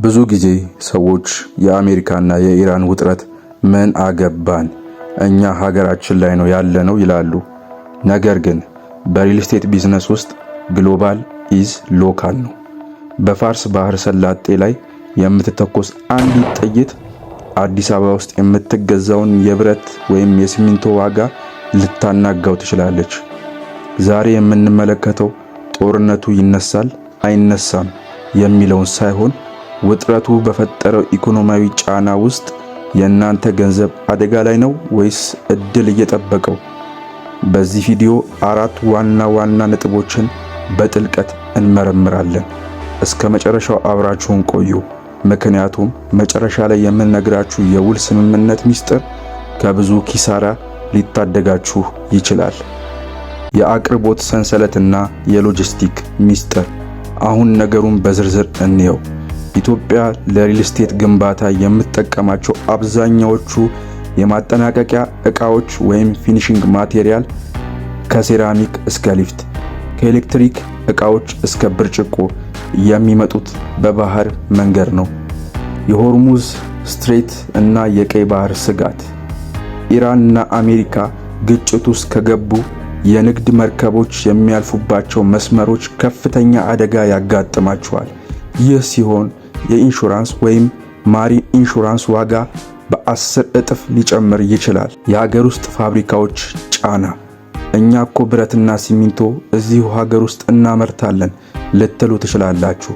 ብዙ ጊዜ ሰዎች የአሜሪካና የኢራን ውጥረት ምን አገባን፣ እኛ ሀገራችን ላይ ነው ያለነው ይላሉ። ነገር ግን በ real estate business ውስጥ global is local ነው። በፋርስ ባህር ሰላጤ ላይ የምትተኮስ አንዲት ጥይት አዲስ አበባ ውስጥ የምትገዛውን የብረት ወይም የሲሚንቶ ዋጋ ልታናጋው ትችላለች። ዛሬ የምንመለከተው ጦርነቱ ይነሳል አይነሳም የሚለውን ሳይሆን ውጥረቱ በፈጠረው ኢኮኖሚያዊ ጫና ውስጥ የእናንተ ገንዘብ አደጋ ላይ ነው ወይስ እድል እየጠበቀው? በዚህ ቪዲዮ አራት ዋና ዋና ነጥቦችን በጥልቀት እንመረምራለን። እስከ መጨረሻው አብራችሁን ቆዩ። ምክንያቱም መጨረሻ ላይ የምንነግራችሁ የውል ስምምነት ሚስጥር ከብዙ ኪሳራ ሊታደጋችሁ ይችላል። የአቅርቦት ሰንሰለትና የሎጂስቲክ ሚስጥር። አሁን ነገሩን በዝርዝር እንየው። ኢትዮጵያ ለ real estate ግንባታ የምትጠቀማቸው አብዛኛዎቹ የማጠናቀቂያ ዕቃዎች ወይም finishing material፣ ከሴራሚክ እስከ ሊፍት፣ ከኤሌክትሪክ ዕቃዎች እስከ ብርጭቆ የሚመጡት በባህር መንገድ ነው። የሆርሙዝ Strait እና የቀይ ባህር ስጋት። ኢራን እና አሜሪካ ግጭት ውስጥ ከገቡ የንግድ መርከቦች የሚያልፉባቸው መስመሮች ከፍተኛ አደጋ ያጋጥማቸዋል። ይህ ሲሆን የኢንሹራንስ ወይም marine insurance ዋጋ በ10 እጥፍ ሊጨምር ይችላል። የሀገር ውስጥ ፋብሪካዎች ጫና። እኛ እኮ ብረትና ሲሚንቶ እዚሁ ሀገር ውስጥ እናመርታለን ልትሉ ትችላላችሁ።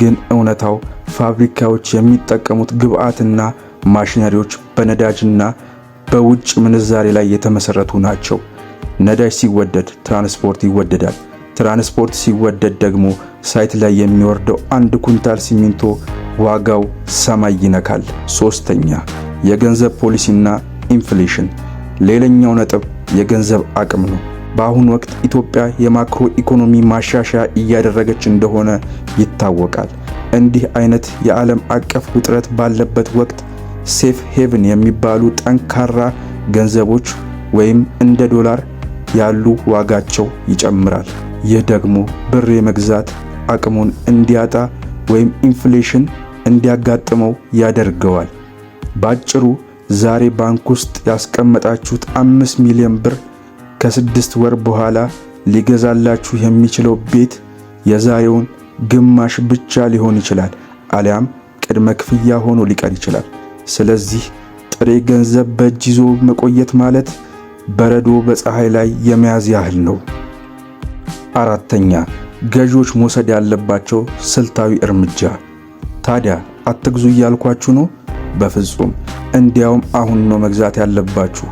ግን እውነታው ፋብሪካዎች የሚጠቀሙት ግብዓትና ማሽነሪዎች በነዳጅና በውጭ ምንዛሬ ላይ የተመሰረቱ ናቸው። ነዳጅ ሲወደድ ትራንስፖርት ይወደዳል። ትራንስፖርት ሲወደድ ደግሞ site ላይ የሚወርደው 1 ኩንታል ሲሚንቶ ዋጋው ሰማይ ይነካል። ሶስተኛ፣ የገንዘብ ፖሊሲና inflation። ሌላኛው ነጥብ የገንዘብ አቅም ነው። በአሁኑ ወቅት ኢትዮጵያ የማክሮ ኢኮኖሚ ማሻሻያ እያደረገች እንደሆነ ይታወቃል። እንዲህ አይነት የዓለም አቀፍ ውጥረት ባለበት ወቅት safe haven የሚባሉ ጠንካራ ገንዘቦች ወይም እንደ ዶላር ያሉ ዋጋቸው ይጨምራል። ይህ ደግሞ ብር የመግዛት አቅሙን እንዲያጣ ወይም inflation እንዲያጋጥመው ያደርገዋል። ባጭሩ ዛሬ ባንክ ውስጥ ያስቀመጣችሁት 5 ሚሊዮን ብር ከ6 ወር በኋላ ሊገዛላችሁ የሚችለው ቤት የዛሬውን ግማሽ ብቻ ሊሆን ይችላል፣ አሊያም ቅድመ ክፍያ ሆኖ ሊቀር ይችላል። ስለዚህ ጥሬ ገንዘብ በእጅ ይዞ መቆየት ማለት በረዶ በፀሐይ ላይ የመያዝ ያህል ነው። አራተኛ፣ ገዢዎች መውሰድ ያለባቸው ስልታዊ እርምጃ። ታዲያ አትግዙ እያልኳችሁ ነው? በፍጹም። እንዲያውም አሁን ነው መግዛት ያለባችሁ።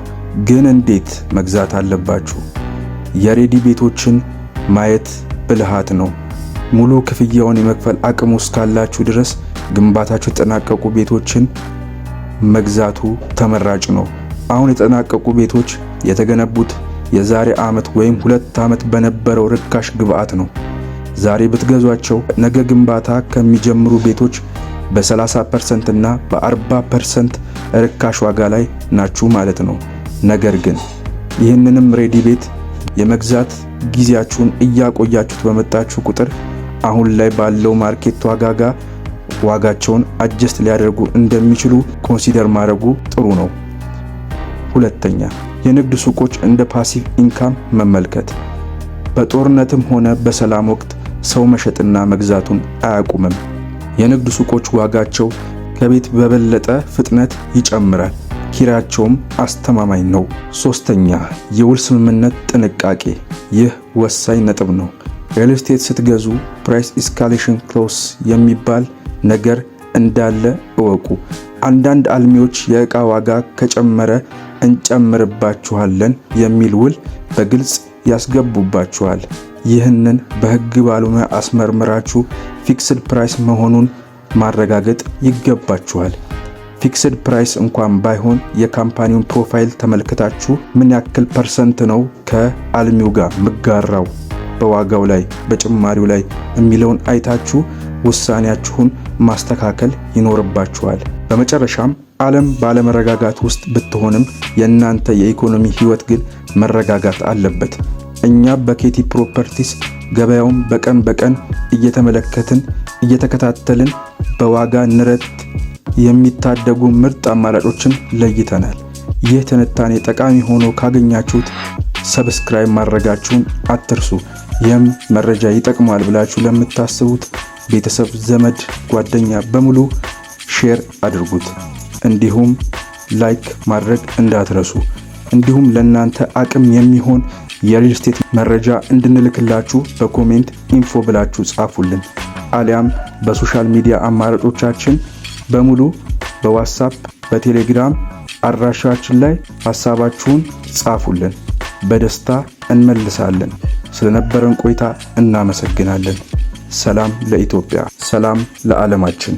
ግን እንዴት መግዛት አለባችሁ? የ ready ቤቶችን ማየት ብልሃት ነው። ሙሉ ክፍያውን የመክፈል አቅሙ እስካላችሁ ድረስ ግንባታቸው የተጠናቀቁ ቤቶችን መግዛቱ ተመራጭ ነው። አሁን የተጠናቀቁ ቤቶች የተገነቡት የዛሬ ዓመት ወይም 2 ዓመት በነበረው ርካሽ ግብዓት ነው። ዛሬ ብትገዟቸው ነገ ግንባታ ከሚጀምሩ ቤቶች በ30% እና በ40% ርካሽ ዋጋ ላይ ናችሁ ማለት ነው። ነገር ግን ይህንንም ready ቤት የመግዛት ጊዜያችሁን እያቆያችሁት በመጣችሁ ቁጥር አሁን ላይ ባለው market ዋጋ ጋር ዋጋቸውን adjust ሊያደርጉ እንደሚችሉ consider ማድረጉ ጥሩ ነው። ሁለተኛ፣ የንግድ ሱቆች እንደ passive income መመልከት። በጦርነትም ሆነ በሰላም ወቅት ሰው መሸጥና መግዛቱን አያቁምም። የንግድ ሱቆች ዋጋቸው ከቤት በበለጠ ፍጥነት ይጨምራል። ኪራያቸውም አስተማማኝ ነው። ሶስተኛ፣ የውል ስምምነት ጥንቃቄ። ይህ ወሳኝ ነጥብ ነው። Real estate ስትገዙ price escalation clause የሚባል ነገር እንዳለ እወቁ። አንዳንድ አልሚዎች የዕቃ ዋጋ ከጨመረ እንጨምርባችኋለን የሚል ውል በግልጽ ያስገቡባችኋል። ይህንን በህግ ባለሙያ አስመርምራችሁ fixed price መሆኑን ማረጋገጥ ይገባችኋል። Fixed price እንኳን ባይሆን የ company ውን profile ተመልክታችሁ ምን ያክል percent ነው ከአልሚው ጋር ምጋራው በዋጋው ላይ፣ በጭማሪው ላይ የሚለውን አይታችሁ ውሳኔያችሁን ማስተካከል ይኖርባችኋል። በመጨረሻም ዓለም ባለመረጋጋት ውስጥ ብትሆንም የእናንተ የኢኮኖሚ ህይወት ግን መረጋጋት አለበት። እኛ በኬቲ ፕሮፐርቲስ ገበያውን በቀን በቀን እየተመለከትን፣ እየተከታተልን በዋጋ ንረት የሚታደጉ ምርጥ አማራጮችን ለይተናል። ይህ ትንታኔ ጠቃሚ ሆኖ ካገኛችሁት subscribe ማድረጋችሁን አትርሱ። ይህም መረጃ ይጠቅማል ብላችሁ ለምታስቡት ቤተሰብ፣ ዘመድ፣ ጓደኛ በሙሉ share አድርጉት። እንዲሁም like ማድረግ እንዳትረሱ። እንዲሁም ለእናንተ አቅም የሚሆን የ real estate መረጃ እንድንልክላችሁ በ comment info ብላችሁ ጻፉልን። አሊያም በ social media አማራጮቻችን በሙሉ በ WhatsApp፣ በ Telegram አድራሻችን ላይ ሀሳባችሁን ጻፉልን። በደስታ እንመልሳለን። ስለነበረን ቆይታ እናመሰግናለን። ሰላም ለኢትዮጵያ፣ ሰላም ለዓለማችን።